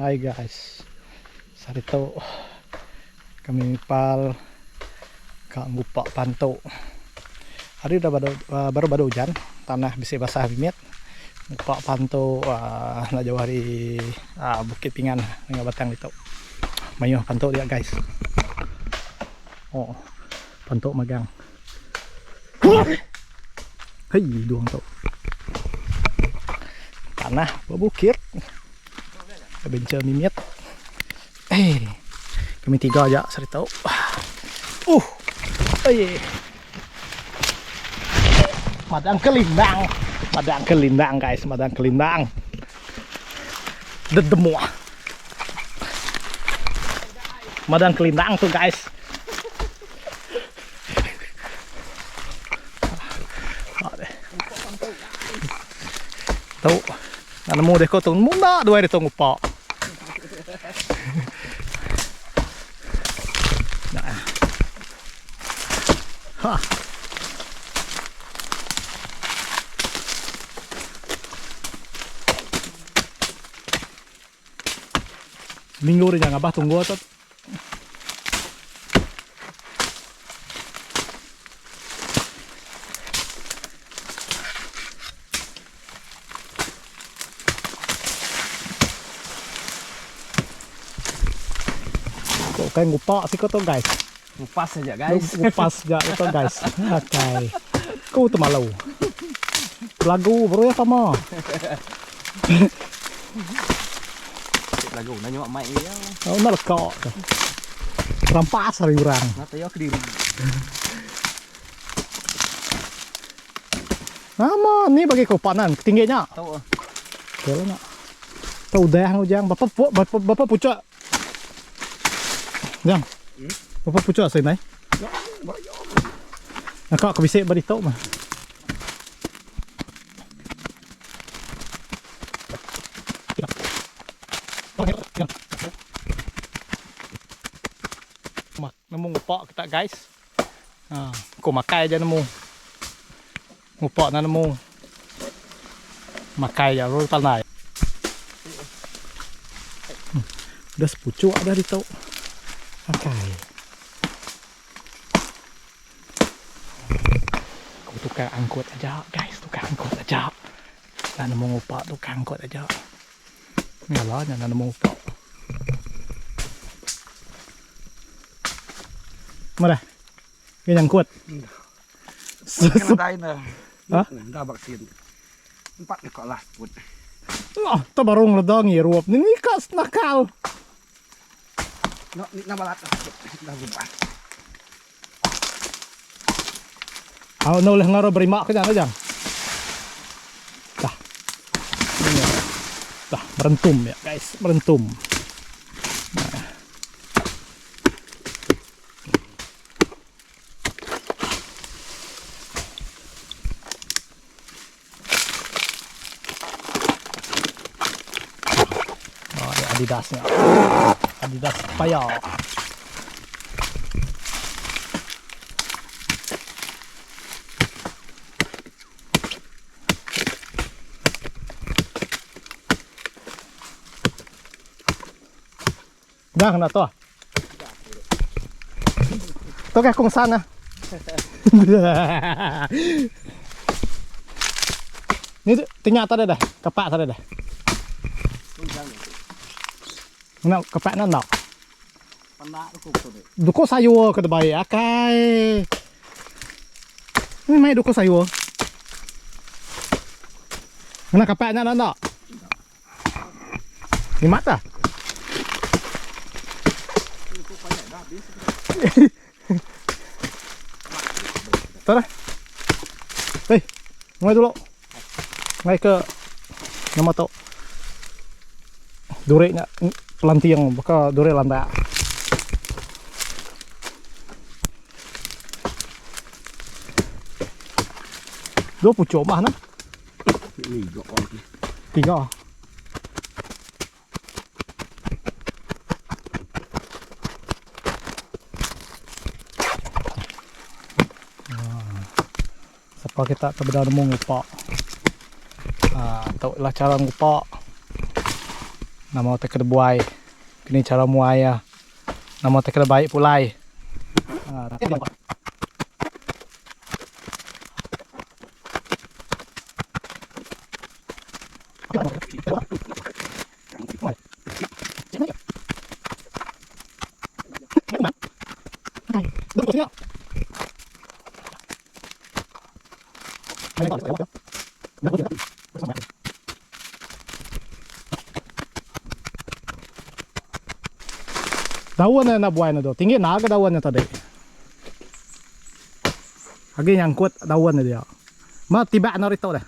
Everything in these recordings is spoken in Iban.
Hai guys. Saritu kami mipal ka ngupa pantu. Hari udah badu baru badu ujan, tanah bisi basah mimit. Ngupa pantu uhh enda jauh ari uhh Bukit Pingan enggau batang ditu. Mayuh pantu dia guys. Oh pantu magang. Hei dung tu. Tanah bebukit. Adventure mimit. Eh. Kami tiga aja saritu. Uh. Oi. Madang kelindang. Madang kelindang guys, madang kelindang. Dedemuh. Madang kelindang tu guys. Tu nak nemu deh ko tu nemu enda duai ditu ngupa. Nah. Ha. Seminggu dia ngabah tunggu tu. Kok kai ngupak siko tu guys. Ngupas aja guys. Ngupas aja tu guys. Okay. Ku tu malu. Lagu baru ya sama. Lagu nak nyuak mic dia. Oh, nak lekak tu. Rampas hari orang. Nak tayo ke diri. Nama ni bagi kopanan ketingginya. Tahu. Okey lah nak. Tahu dah ujang bapa bapa bapa pucuk. Jang. Hmm? Bapa pucuk asai nai. Nak kau bisik beri tok mah. Nemu ngupak kita guys. Ha, ko makai aja nemu. Ngupak na nemu. Makai aja baru pandai. Udah sepucuk ada ditu. Makai. Aku tukar angkut aja guys, tukar angkut aja. Enda nemu ngupak tukar angkut aja. Nyala nya enda nemu ngupak. Meh dah. Ngi nyangkut. Kena dah. Ha? Dah vaksin. Empat ekor lah pun. Oh, tu baru ngeleda ngirup. Ni ni ka nakal. No, ni nama lat. Dah berubah. Au enda ulih ngaruh berima ke nya jang. Dah. Ini. Dah merentum ya guys, merentum. Nah. Oh, ada Adidasnya. Adidas payah. Dah kena tu. Tu kah kong sana. Ni tinggal tadi dah, kepak tadi dah. Nak kepak nak nak. Duko sayur ke terbaik akai. Ni mai duko sayur. Nak kepak nak nak. Ni mata. Tu dah. Hei, ngai dulu. Ngai ke nama tu. Duri nya pelanting baka duri landak. Dua pucuk mah nah. Tiga. Sapa kita ke bedau nemu ngupa. Ha, tu lah cara ngupa. Nama utai ke dibuai. Keni chara muai iya. Nama utai ke dibai pulai. Daun nya enda buai ne tu. Tinggi enda ga daun nya tadi. Agi nyangkut daun nya dia. Ma tibak enda ritu deh.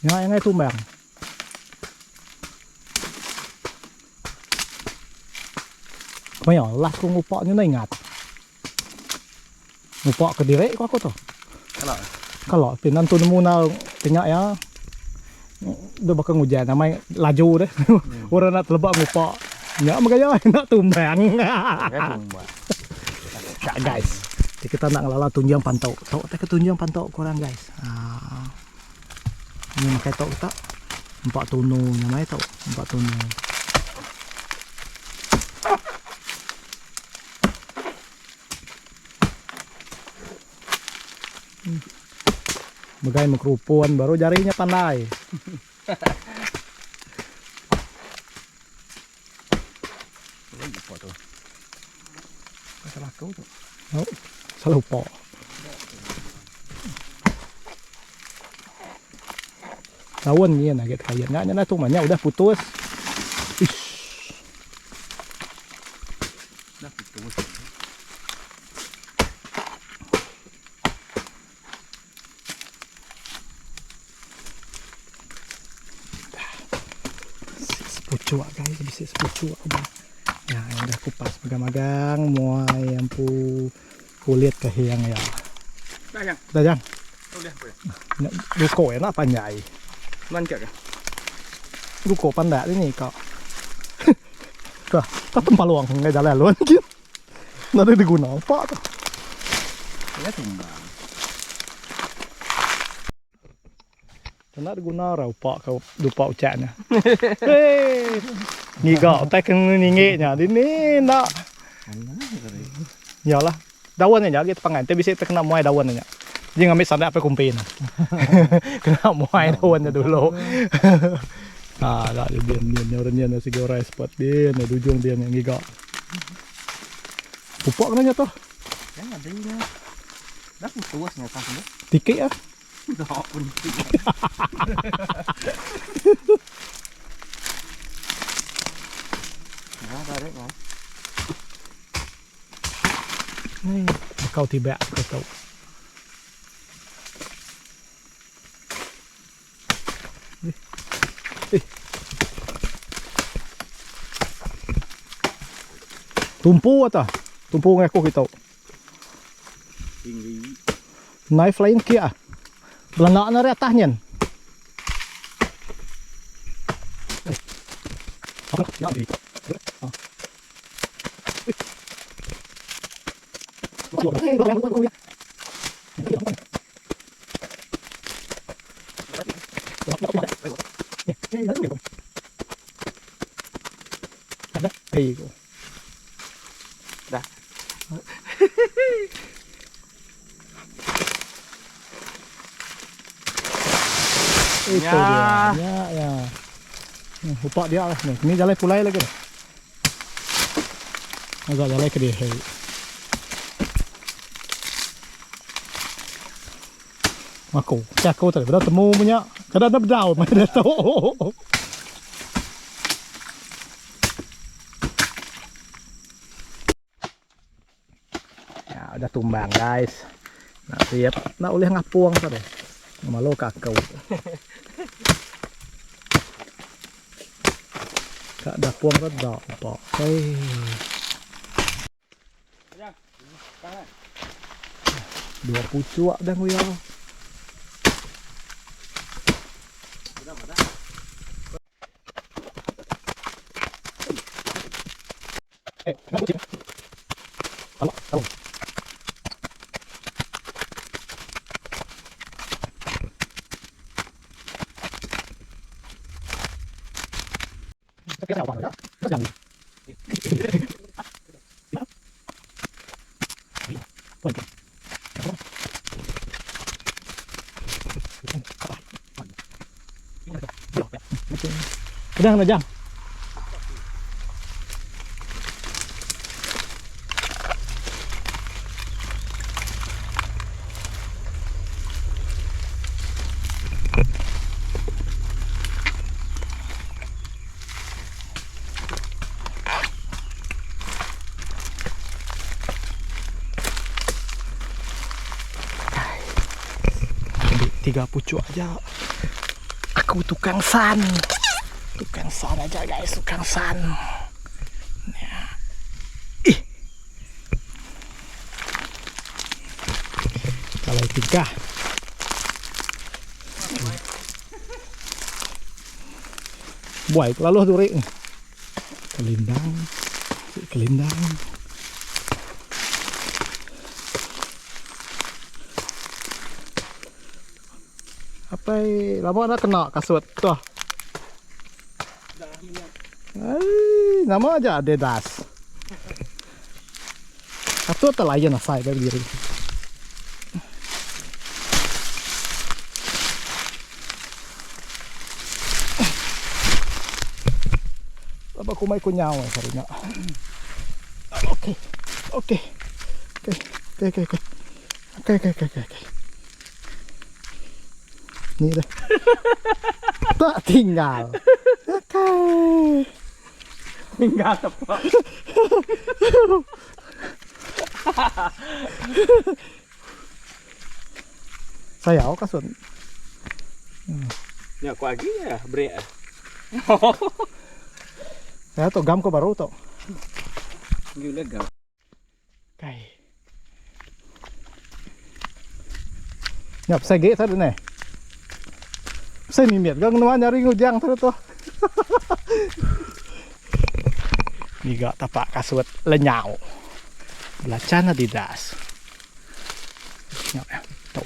Nya yang ai tumbang. Maya last ku ngupak nya enda ingat. Ngupak ke diri ku aku tu. Kala. Kala pi nentu nemu enda ti nya iya. Deh baka ngujan amai laju deh. Orang enda teleba ngupak. Nya mega iya enda tumbang. Tumbang. Ka guys. Ti kita enda ngelala tunjing pantu. Tu tai ke tunjing pantu ku orang guys. Haa. Ni makai tu kita. Empa tunu nyamai tu. Empa tunu. Hmm. Megai mikrofon baru jarinya pandai. Lupa tu. Salah aku tu. Oh, salah lupa. Daun ni agi tekayat nya nya tu nya udah putus. Ish. Dah putus. Sepucuk guys, bisi sepucuk udah. Ya, udah kupas magang-magang muai empu kulit ke hiang ya. Dah jang. Dah jang. Udah boleh. Duko ya nak panjai. Man ke? Duko pandak ni kak. Kah, tak tempat luang ngai jalan luan kin. Nadai diguna apa tu. Ya tumbang. Kena diguna ra upa ka dupa ucak nya. Hei. Ngiga utai ke ninggi nya dini enda. Ya lah. Daun nya agi tepangai enti bisi kena muai daun nya. Ji ngambi sadak pai kumpi ne. Kena muai daun nya dulu. Ha da dia din din orang nyin sigi orang expert din di ujung din ngiga. Pupuk kena nya tu. Jangan ada nya. Dah putus nya tas nya. Tikik ah. Dah pun. Nah, tarik nah. Ni bekau tibak ke tu. Eh. Tumpu ata. Tumpu ngai aku kitu. Tinggi. Knife lain kia. Belanda na ari atas nyin. Dah. Itu Ya. dia. Ya, ya. Upak dia lah ni. Ni jalai pulai lagi. Agak jalai ke dia. Aku, cak aku tadi dah temu punya. Kada dah bedau mai dah tu. Ya, udah tumbang guys. Nak siap, nak ulih ngapung tadi. Malu kakau. Kak dah puang ke dak pak. Hei. Dua pucuk dah nguya. Eh, Udah kena jang. Tiga pucuk aja. Aku tukang san. Tukang san aja guys, tukang san. Ya. Ih. Kalau tiga. Buai kelaluh duri ni. Kelindang. Kelindang. Apai lama dah kena kasut tu. Ai, nama aja Adidas. Patut tak layan asai ba bediri. Laba ku mai ku nyau ai sehari nya. Okey. Okey. Okey. Okey okey okey. Okey okey okey okey. Ni dah. Tak tinggal. Okey. Tinggal tepak. Sayau kasut. Nya ku agi ya break. Ya tu gam ko baru tu. Gila gam. Kai. Nya pesai gek tadi neh. Pesai mimit ga ngenuan nyari ngujang tadi tu. Ngiga tapak kasut lenyau. Belacan adidas. Nya ya, tu.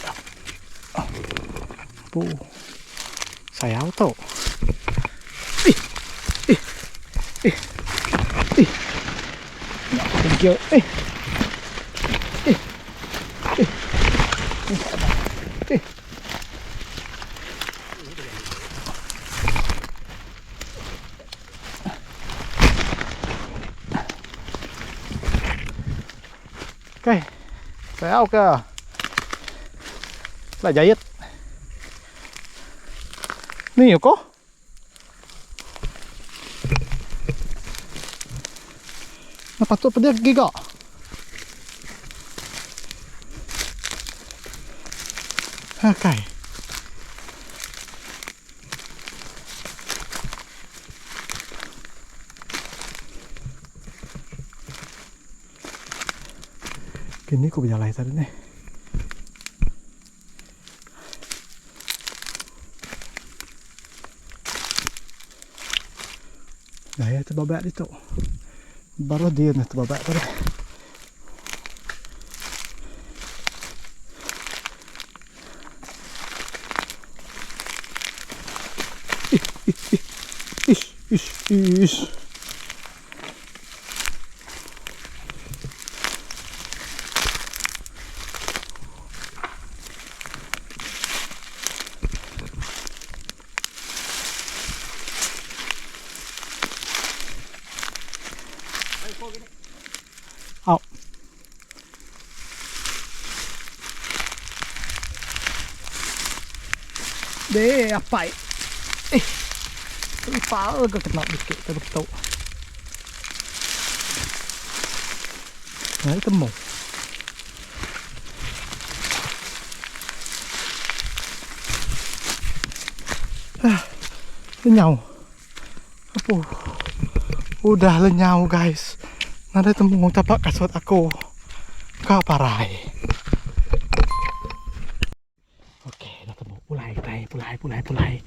Apu. Sayau tu. Ih. Ih. Ih. Ih. Thank you. Eh. Eh. Eh. Eh. Okay. Sayau ke? Lah jahit. Ni ko. Nah, patut pedih giga. Okay. Kini ku bejalai tadi ni. Gaya tebabak ditu. Baruh dia nah tebabak tadi. Ih, ih, ih. Ish, ish, ish. Au. Deh apai. Eh. Teripal ke kena dikit ke begitu. Nah, temu. Ah, lenyau. Apuh. Udah lenyau guys. Nadai temu tapak kasut aku. Ka parai. Okey, dah temu. Pulai kitai, pulai, pulai, pulai.